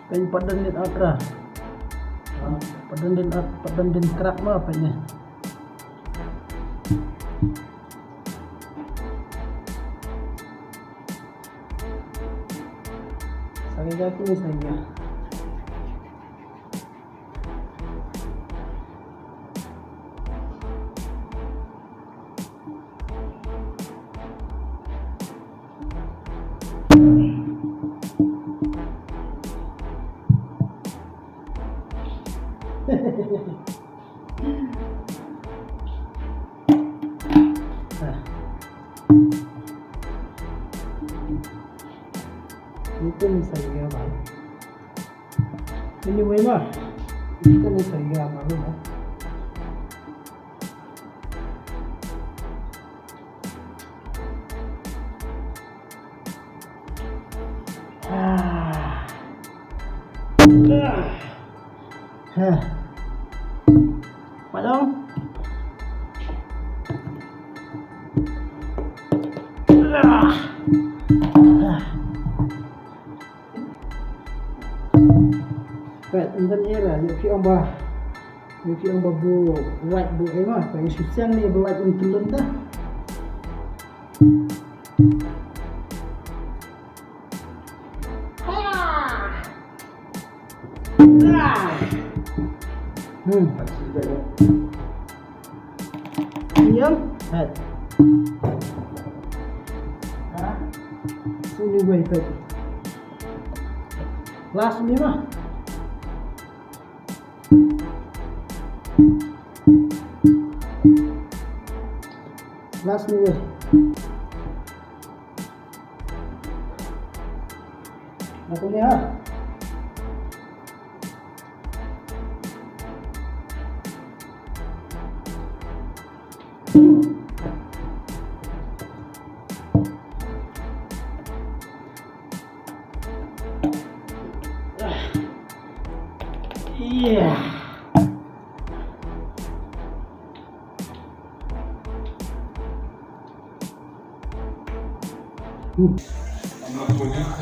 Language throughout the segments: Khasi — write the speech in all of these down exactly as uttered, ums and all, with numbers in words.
Pyn pat don din atra. Pat don din at, pat don din krak ma pyn ne. Sangja kini sangja. Ito ni sa iya ba. Ini wei ba. Ito ni sa iya ba. Ah. Ah. Heh. Pat long. Ah. Pat, ynda ïa la, ïa phi ong ba. Ïa phi ong ba bu wait bu ai ma, pa ïa shu seng ne bu wait un tylun da. Hmm. Diam. Hat. Sini gue ikut. Last ni mah. Last ni gue. Aku ni ha. Yeah.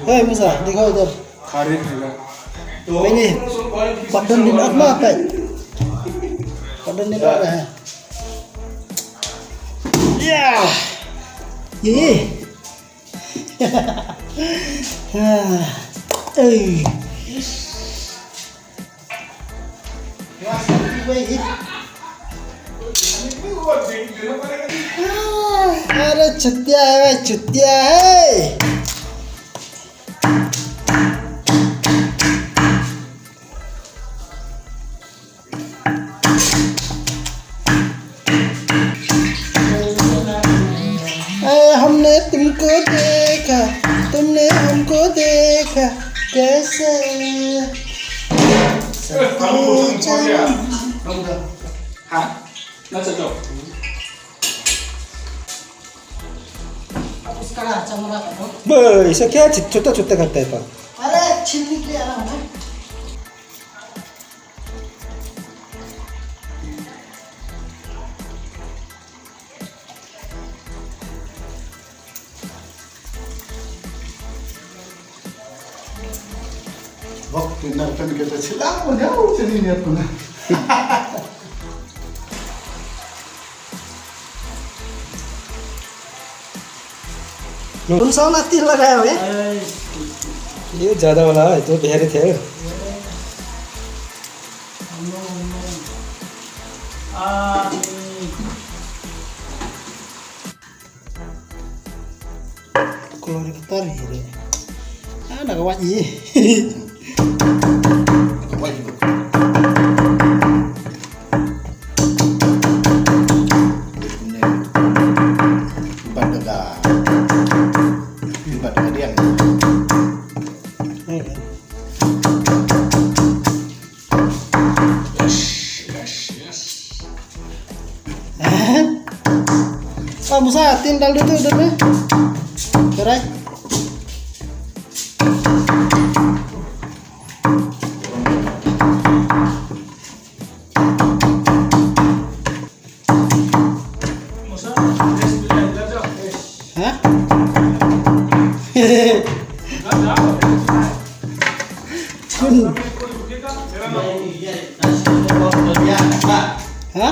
Hey, Musa, देखो इधर। खारिज है। Ini, pat don din at ma, pat. Pat don din at ma. Yeah. Ye. Eh. अरे चुतिया है भाई, चुतिया है। ए, हमने तुमको देखा, तुमने हमको देखा, कैसे? हाँ? ना चलो। अब उसका चमड़ा काटो। बे, इसे क्या छि-, छोटा छोटा करता है पर? अरे, छिलने के लिए आ रहा हूँ ना। Waktu nak kan kita silang punya, oh, sini niat punya. कौन सा वाला तेल लगाया है? ये ज्यादा वाला है, तो बिहारी थे। Kloi ka tar hi re. Ah, na ka wait hi. Ka wait hi. Bat da. Bat da diang. Yes, yes, yes. Ah, Musa, तेल डाल दे तो इधर में। कढ़ाई। हाँ? Kun Ha?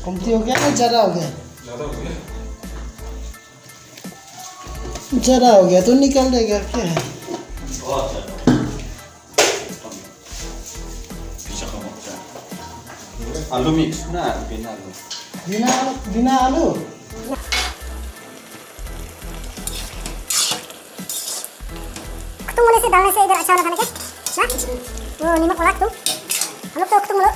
कमती हो गया ना, ज्यादा हो गया? ज्यादा हो गया। ज्यादा हो गया तो निकल देगा, क्या है? बहुत ज्यादा। पीछे का मत जा। आलू मिक्स ना, बिना आलू। बिना, बिना आलू? खुतुम बोले से डालने से इधर अच्छा होना था ना क्या? ना? वो नमक वाला खुतुम। हम लोग तो खुतुम बोलो।